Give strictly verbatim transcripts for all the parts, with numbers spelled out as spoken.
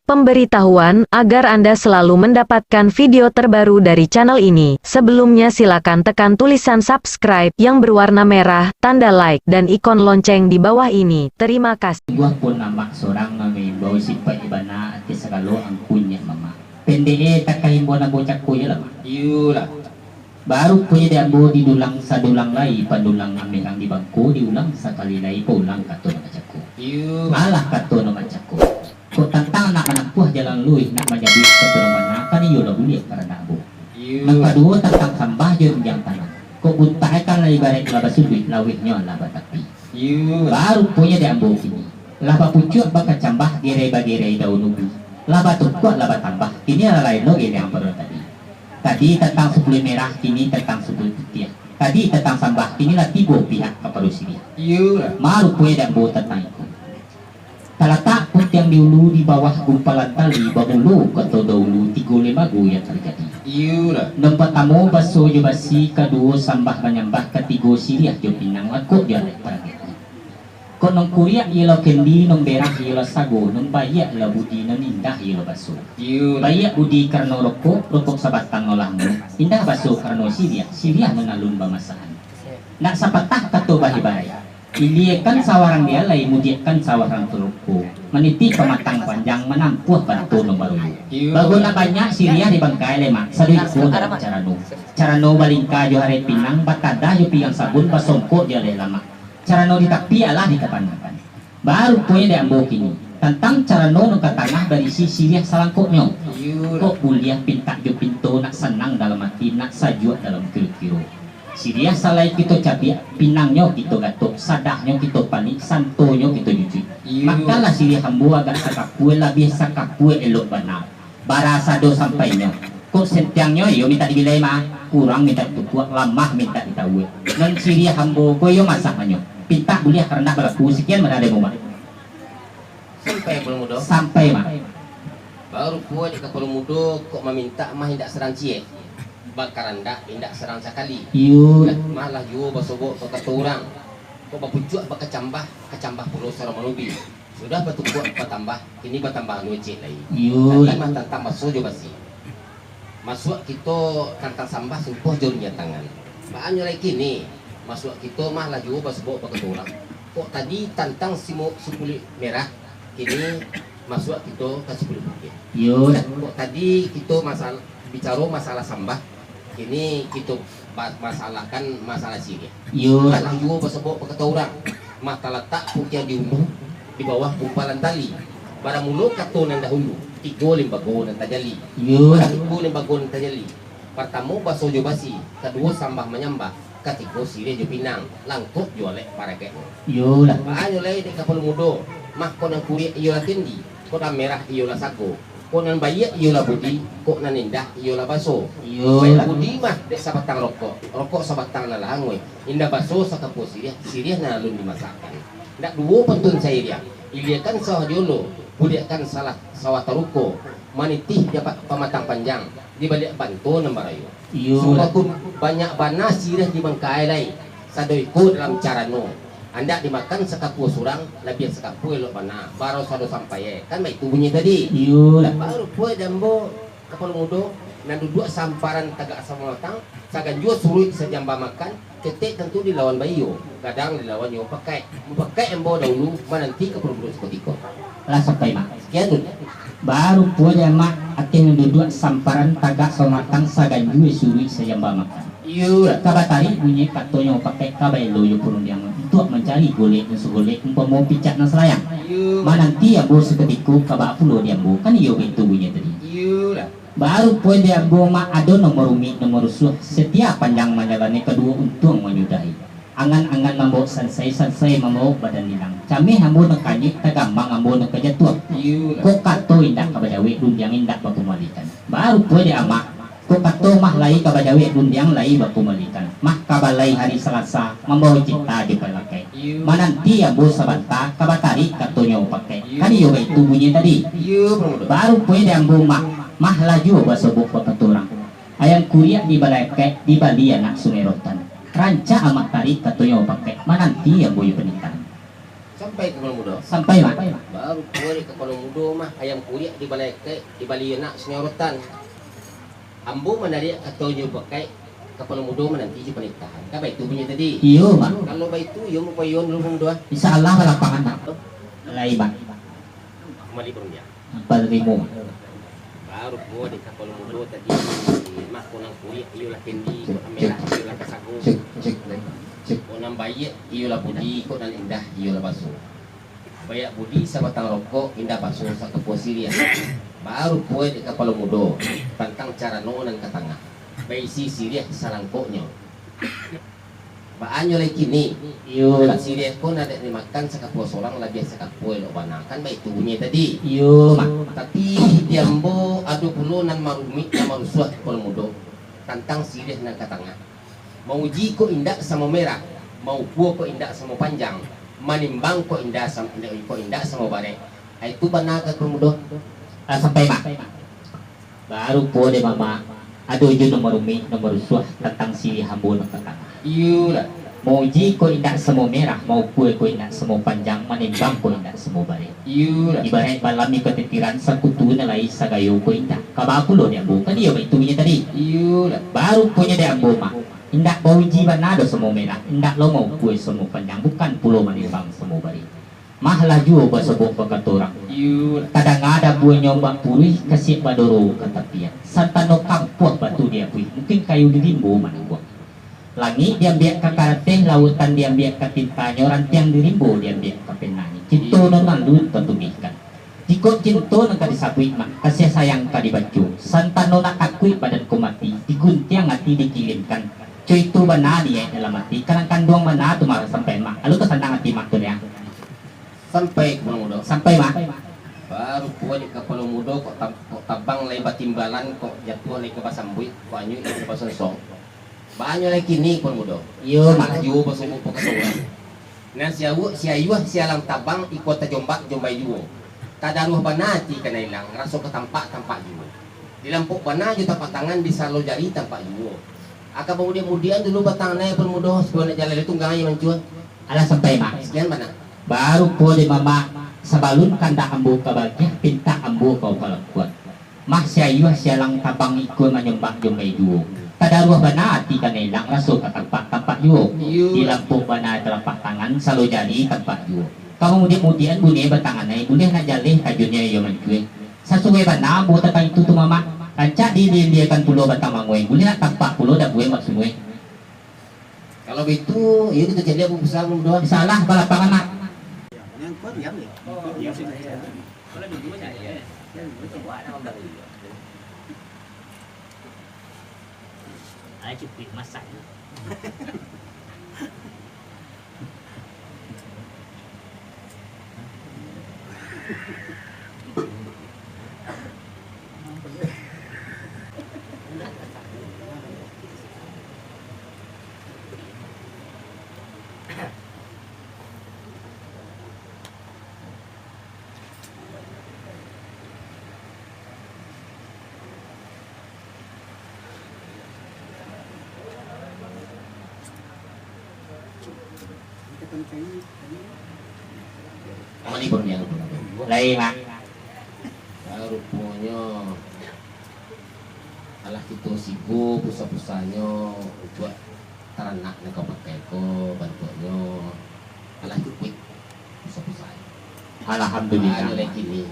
pemberitahuan, agar Anda selalu mendapatkan video terbaru dari channel ini. Sebelumnya silakan tekan tulisan subscribe yang berwarna merah, tanda like, dan ikon lonceng di bawah ini. Terima kasih. Buah pun amak sorang maimbau sipaik bana ati sagalo angku nyak mamak. Pendek e takah imbau nabo cako je lah, Mak. Iyolah. Baru punyo di ambo didulang sadulang lai, pandulang amirang di bangko, diulang sakali lai, paulang kato nan bacako. Iyo. Alah kato nan bacako. Kok tantang nak manampuah jalan luih, nak manjaduik kato nan bana, kan iyo lah buliah karano ambo. Iyo. Nan kaduo tantang sambah jo rundiang tangan. Kok buntak e kan lah ibaraik lah basuduik, laweh nyo lah batapi. Iyo. Baru punyo di ambo kini. Lah bapucuak bakacambah, gerai bagerai daun ubi. Lah batukuak, lah batambah, kini lah lain lo giliang pado tadi. Tadi tantang sapuluah merah, kini tantang sapuluah putiah. Tadi tantang sambah, kini lah tibo pihak kapado siriah. Iyo lah. Ma ruponyo di ambo tantang iko. Talatak puntiang di ulu, di bawah gumpalan tali, bamulo kato dahulu, tigo limbago yang tarjadi. Iyo lah. Nan partamo baso jo basi, kaduo sambah manyambah, katigo siriah jo pinang, langkok jo alek paragek. Kok nan kuriak iyolah kendi, nan merah iyolah sago, nan baiak iyolah budi, nan indah iyolah baso. Iyo. Baiak budi karano rokok, rokok sabatang nan lah angguik. Indah baso karano siriah, siriah nan alun bamasaan. Nak sapatah kato bahibarai. Iliakan sawarang dialai, mudiakan sawarang taroko. Manitih pamatang panjang, manampuah banto nan baruyo. Iyo. Bago nak banyak siriah di bangkai lai, Mak. Sado iko dalam carano. Carano balingka jo harai pinang, batadah jo pinggan sabun, basongkok jo alek lamak. Carano di tapi alah di tapan-tapan. Baru punyo di ambo kini, tantang carano nan ka tangah barisi siriah salangkoknyo. Iyo. Kok buliah pintak jo pinto, nak sanang dalam ati, nak sajuak dalam kiro-kiro. Siriah salai kito cabiak, pinangnyo kito gatok, sadahnyo kito palik, santonyo kito jujuik. Iyo. Makanlah siriah ambo agak sakapua, labiah sakapua elok bana. Bara sado sampainyo. Kok sentiangnyo iyo mintak dibilai mah, kurang mintak ditukuak, lamah mintak ditawuak. Nan siriah ambo ko iyo masak manyo. Pintak buliah karandak balaku, sakian mah dari Mumak. Sampai Kapalo Mudo? Sampai, Mak. Baru pulo dek Kapalo Mudo, kok mamintak mah indak sadang ciek. Bakarandak indak sadang sakali. Iyo. Malah juo basobok bakato urang. Kok bapucuak bakacambah, kacambah pulo saro manubi. Sudah batukuak batambah, kini batambah lucik lai. Iyo. Tadi mah tantang baso jo basi. Masuak kito tantang sambah sumpoh jo rundiang tangan. Baa nyo lai kini, masuak kito mah lah juo basobok bakato urang. Kok tadi tantang simu-, sipuluah merah, kini masuak kito ka sipuluah bukik. Iyo. Kok tadi kito masal-, bicaro masalah sambah, kini kito ba-, masalahkan masalah siriah. Iyo. Lah juo basobok bakato urang, mah talatak puntiang di ulu, di bawah gumpalan tali. Baramulo kato nan dahulu, tigo limbago nan tajali. Iyo. Tigo limbago nan tajali. Partamo baso jo basi, kaduo sambah manyambah, katigo siriah jo pinang, langkok jo alek parageknyo. Iyo lah. Baa nyo lai dek Kapalo Mudo, mah kok nan kuriak iyolah kendi, kok nan merah iyolah sago, kok nan baiak iyolah budi, kok nan indah iyolah baso. Iyo lah. Baiak budi mah dek sabatang rokok, rokok sabatang nan lah angguik, indah baso sakapua siriah, siriah nan alun dimasakkan. Ndak duo pantun sairiang, iliakan sawah diolo, budiakan salah sawah taruko, manitih dapat pamatang panjang, di baliak banto nan barayo. Iyo. Sungguahpun banyak bana siriah di bangkai lai, sado iko dalam carano. Andak dimakan sakapua surang, labiah sakapua elok bana, baro sado sampai e. Kan baitu bunyi tadi. Iyo lah. Baru pulo di ambo Kapalo Mudo, nan duduak samparan tagak samatang, saganjua suruik sajamba makan, ketek tantu dilawan baiyo, gadang dilawan nyo pakai. Mupakaik ambo dahulu, mananti Kapalo Mudo sakutiko. Lah sampai, Mak. Sakian dulu. Baru pulo di amak, ateh nan duduak samparan tagak samatang, saganjua suruik sajamba makan. Iyo lah. Ka batarik bunyi katonyo, pakai ka baelo jo parundiangan, untuak mancari golek nan sagolek, umpamo picak nan salayang. Iyo. Mananti ambo sakutiko, ka baa pulo di ambo, kan iyo baitu bunyi tadi. Iyo lah. Baru poin di ambo, Mak, ado nan marumik, nan marusuah, satia panjang manjalani, kaduo untuang manyudahi. Angan-angan mambawok sansai, sansai mambawok badan ilang. Cameh ambo nan kanyik, tagambang ambo nan ka jatuah. Iyo lah. Kok kato indak ka bajawek, rundiang indak bakumalikan. Baru poin di amak, kok kato mah lai ka bajawek, rundiang lai bakumalikan. Mah ka balai hari Salasa, mambawa cinta jo palakek. Iyo. Mananti ambo sabanta, ka batarik katonyo pakai. Iyo. Kan iyo baitu bunyi tadi. Iyo, Kapalo Mudo. Baru poin di ambo, Mak, mah lah juo basobok bakato urang. Ayam kuriak di balai akek, dibali anak Sungai Rotan. Rancak amak tarik katonyo pakai, mananti ambo jo panitahan. Sampai kapalo mudo. Sampai, Mak. Baru kuaik kapalo mudo mah, ayam kuriak di balai kaik, di balai anak sungai rotan. Ambo manariak kato jo bakaik, kapalo mudo mananti jo panitahan. Kan baitu bunyi tadi? Iyo, Mak. Kalau baitu, iyo mupayon dulu mudo ah. Insya Allah balapangan, Mak. Lai, Mak. Kumbali parundiang. Barimo. Baru kuaik dek kapalo mudo tadi, mah kok nan kuriak iyolah kendi, kok nan merah iyolah kasago, kok nan baiak iyolah budi, kok nan indah iyolah baso. Baiak budi sabatang rokok, indah baso sakapua siriah. Baru kuaik dek kapalo mudo, tantang carano nan ka tangah, baisi siriah salangkoknyo. Baanyo lai kini. Iyo. Kan siriah ko nan dek dimakan sakapua sorang labiah sakapua elok bana. Kan baitu bunyi tadi. Iyo, Mak. Tapi di ambo ado pulo nan marumik, nan marusuah kapalo mudo, tantang siriah nan ka tangah. Mauji kok indak samo merah, maukua kok indak samo panjang, manimbang kok indak sam-, kok indak samo barek. Itu bana ka kapalo mudo? Ah, sampai, Mak. Baru pulo dek Mamak, ado juo nan marumik, nan marusuah tantang siriah ambo nan ka tangah. Iyolah. Mauji kok indak samo merah, maukua kok indak samo panjang, manimbang kok indak samo barek. Iyolah. Ibaraik balam iko titiran, sakutu nan lai sagayo kok indak. Ka baa pulo dek ambo, kan iyo baitu bunyi tadi? Iyolah. Baru punyo dek ambo, Mak. Indak bauji bana doh samo merah, indak lo maukua samo panjang, bukan pulo manimbang samo barek. Mah lah juo basobok bakato urang. Iyo. Tadanga dabuanyo bapuruih, kasiak badoro ka tapian. Santano kampuah batu diapuih, mungkin kayu di rimbo manangguang. Langik diambiak ka karateh, lautan diambiak ka tintanyo, rantiang di rimbo diambiak ka penanyo. Cinto nan lalu tatugihkan. Jikok cinto nan ka disabuik, Mak, kasiah sayang ka dibaco. Santano nak takuik badan ko mati, diguntiang ati dikilinkan. Cuito bana niaik dalam ati, kadang kanduang bana tu marah sampai, Mak. Lalu tasanang ati, Mak, tu deh. Sampai kapalo mudo. Sampai, Mak. Baru pulo dek kapalo mudo, kok tab-, kok tabang lai batimbalan, kok jatuah lai ka basambuik, kok anyuik lai ka basonsong. Baanyo lai kini kapalo mudo. Iyo, Mak. Malah juo basobok bakato urang. Nan si awuk, si ayuah, si alang tabang, iko tajombak, jombai juo. Tadaruah bana ati ka nan ilang, raso ka tampak, tampak juo. Dilampok bana jo tapak tangan, disalo jari tampak juo. Aka bamudiak-mudiakan dulu batang nai kapalo mudo, supayo nak jaleh tunggang aia mancua. Alah sampai, Mak. Sakian bana. Baru pulo dek Mamak, sabalun kandak ambo ka bagiah, pintak ambo ka upalakuan. Mah si ayuah si alang tabang iko manyombak jombai juo. Tadaruah bana ati ka nan ilang, raso ka tampak, tampak juo. Iyo. Dilampok bana talapak tangan, salo jari tampak juo. Ka bamudiak-mudiakan buliah batang nai, buliah nak jaleh tajunnyo iyo mancua. Sasuai bana ambo tantang itu tu, Mamak. Rancak diilia-iliakan pulo batang manguai, buliah nak tampak pulo dabuak bak sungai. Kalau baitu, iyo kito caliak buku salam doa. Insya Allah, balapangan, Mak. Yang kuat diam ya? Kalau dulu saya, yang dulu coba nak memberi. Ayo cukup masak. Mali pun yang Lai, Mak. Nah, ruponyo alah kito sigo pusa-pusanyo untuak taranak nan ka pakai ko, bantuaknyo alah cukuik pusa-pusanyo. Alhamdulillah. Malah lai kini,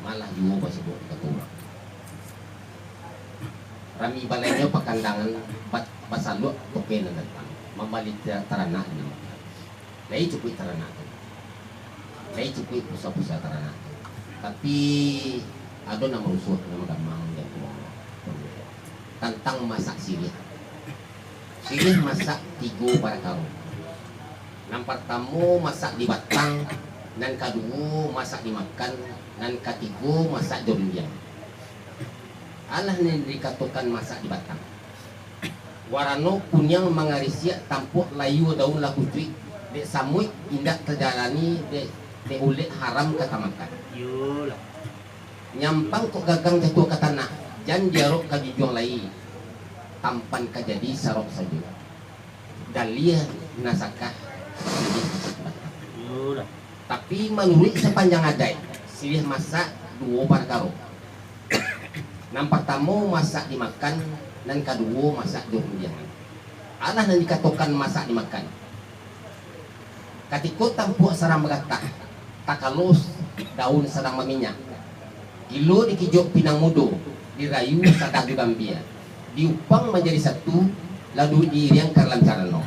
malah juo basibok kato urang. Rami balainyo pakandangan bat-, basaluak toke nan datang, mambali ta-, taranak nan makan. Lai cukuik taranak tu. Lai cukuik pusa-pusa taranak tu. Tapi, ado nan marusuah, nan magamang, jan tu. Tantang masak siriah. Siriah masak tigo parakaro. Nan partamo, masak di batang. Nan kaduo, masak di makan. Nan katigo, masak jo rundiang. Alah nan dikatokan masak di batang. Warano kuniang mangarisiak, tampuak layua daun lah kucuik, dek samuik indak tajalani, dek, dek ulek haram ka tamakan. Iyolah. Nyampang kok gagang jatuah ka tanah, jan diarok ka jujuang lai, tampan ka jadi sarok sajo. Daliah nasakah, siriah masak di batang. Iyolah. Tap-, Tapi manuruik sapanjang adaik, siriah masak duo parkaro. Nan partamo masak dimakan, nan kaduo masak di rundiangan. Alah nan dikatokan masak dimakan. Katiko tampuak sadang bagatah, takalos daun sadang baminyak, gilo dikijok pinang mudo, dirayu sadang jo gambia, diupang manjadi satu, lalu diiriang ka dalam carano.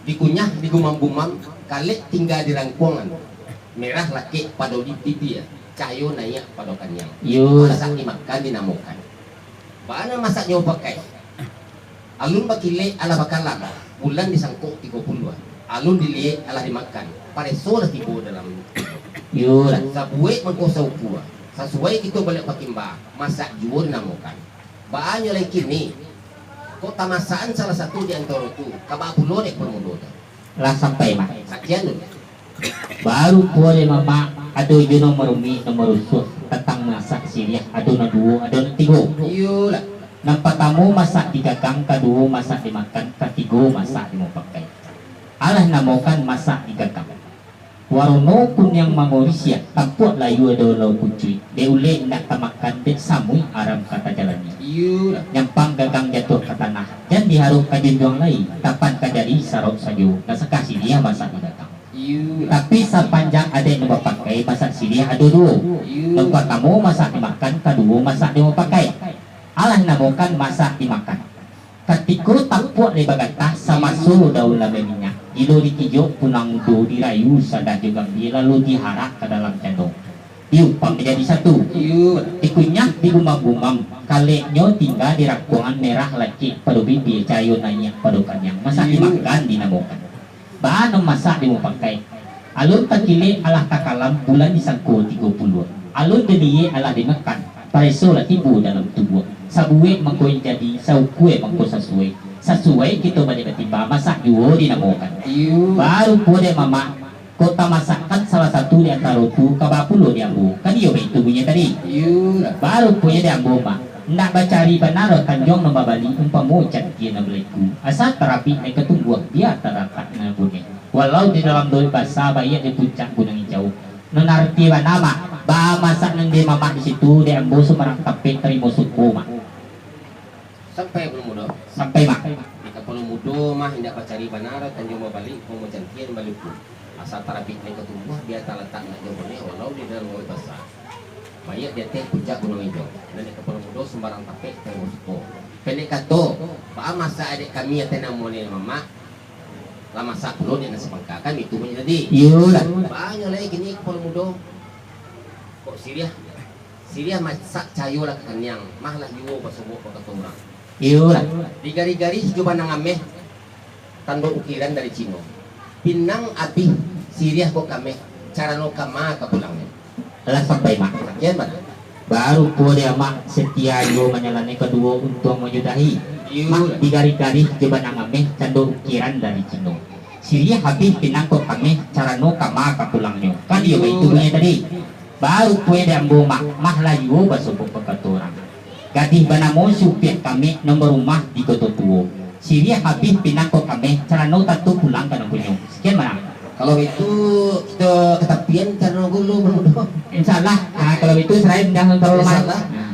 Dikunyah digumam-gumam, kalek tingga di rangkuangan, merah lakek pado di bibia, cayo naiak pado kaniang. Yo. Masak dimakan dinamokan. Baa nan masaknyo pakai? Alun bakilek alah bakalam, bulan disangkok tigo puluah. Alun diliek alah dimakan, pareso lah tibo dalam. Yo lah. Sabuek mangko saukua, sasuai kito baliak pakimba, masak juo dinamokan. Baanyo lai kini, kok tamasakan salah satu di antaro tu, ka baa pulo dek pemudo tu? Lah sampai, Mak. Sakian dulu. Baru puo dek mamak, ado juo nan marumik, nan marusuah, tantang masak siriah, ado nan duo, ado nan tigo. Iyolah. Nan partamo masak digagang, kaduo masak dimakan, katigo masak dimupakai. Alah namokan masak digagang. Warono kuniang mangorisiah, tampuak layua daun lau kucuik, dek ulek indak tamakan, dek samuik aram ka tajalani. Iyolah. Nyampang gagang jatuah ka tanah, jan diharok ka junjuang lai, tapan ka jadi sarok sajo, nasakah siriah masak digagang. Iyolah. Tapi sapanjang adaik nan bapakai, masak siriah ado duo. Iyo. Nan partamo masak dimakan, kaduo masak dimupakai. Alah namokan masak dimakan. Katiko tampuak lai bagatah, samaso daun lah baminyak, gilo dikijok pinang mudo, dirayu sadang jo gambia, lalu diharak ka dalam carano. Diupang manjadi satu. Iyo. Dikunyah digumam-gumam, kaleknyo tingga di rangkuangan, merah lakek pado bibia, cayo naiak pado kaniang. Masak dimakan dinamokan. Baa nan masak dimupakai? Alun takilek alah takalam, bulan disangko tigo puluah. Alun diliek alah dimakan, pareso lah tibo dalam tubuah. Sabuek mangko jadi, saukua mangko sasuai. Sasuai kito baliak batimba, masak juo dinamokan. Iyo. Baru puo dek mamak, kok tamasakan salah satu di antaro tu, ka baa pulo dek ambo? Kan iyo baitu bunyinyo tadi. Iyolah. Baru puo dek ambo, Mak. Ndak bacari bana doh tanjuang nan babalik, umpamo cantia nan balaiku. Asa tarabik nan ka tumbuah, bia talatak nan buneh. Walau di dalam lauik basa, baiak di puncak gunuang ijau. Nan arati bana, Mak, baa masak nan dek mamak di situ, dek ambo sumbarang tapek tarimo suko, Mak. Sampai kapalo mudo? Sampai, Mak. Dek kapalo mudo mah indak bacari bana doh tanjuang babalik, umpamo cantia nan balaiku. Asa tarabik nan ka tumbuah, bia talatak nan ka buneh, walau di dalam lauik basa, baiak di ateh puncak gunuang ijau. Nan dek kapalo mudo sumbarang tapek tarimo suko. Pendek kato, baa masak dek kami ateh namo dek mamak, lah masak pulo dek nan sapangka, kan itu bunyi tadi. Iyolah. Baanyo lai kini kapalo mudo. Kok siriah, siriah masak cayo lah ka kaniang, mah lah juo basobok bakato urang. Iyolah. Digarih-garih jo banang ameh, tando ukiran dari Cino. Pinang abih, siriah kok kameh, carano kama ka pulangnyo. Lah sampai, Mak. Sakian bana. Baru puo dek amak, setia juo manjalani, kaduo untuang manyudahi. Iyo. Mak, digarih-garih jo banang ameh, tando ukiran dari Cino. Siriah abih, pinang kok kameh, carano kama ka pulangnyo. Kan iyo baitu bunyinyo tadi. Baru puo dek ambo, Mak, mah lah juo basobok bakato urang. Gadih banamo Supiak Kameh, nan barumah di Koto Tuo. Siriah abih, pinang kok kameh, carano tantu pulang ka nan punyo. Sakian bana. Kalau itu, kito katapian carano gulu, Bang Udo. Insya Allah. Ah, kalau itu, sarain dah, kalau Insya Allah. Ah.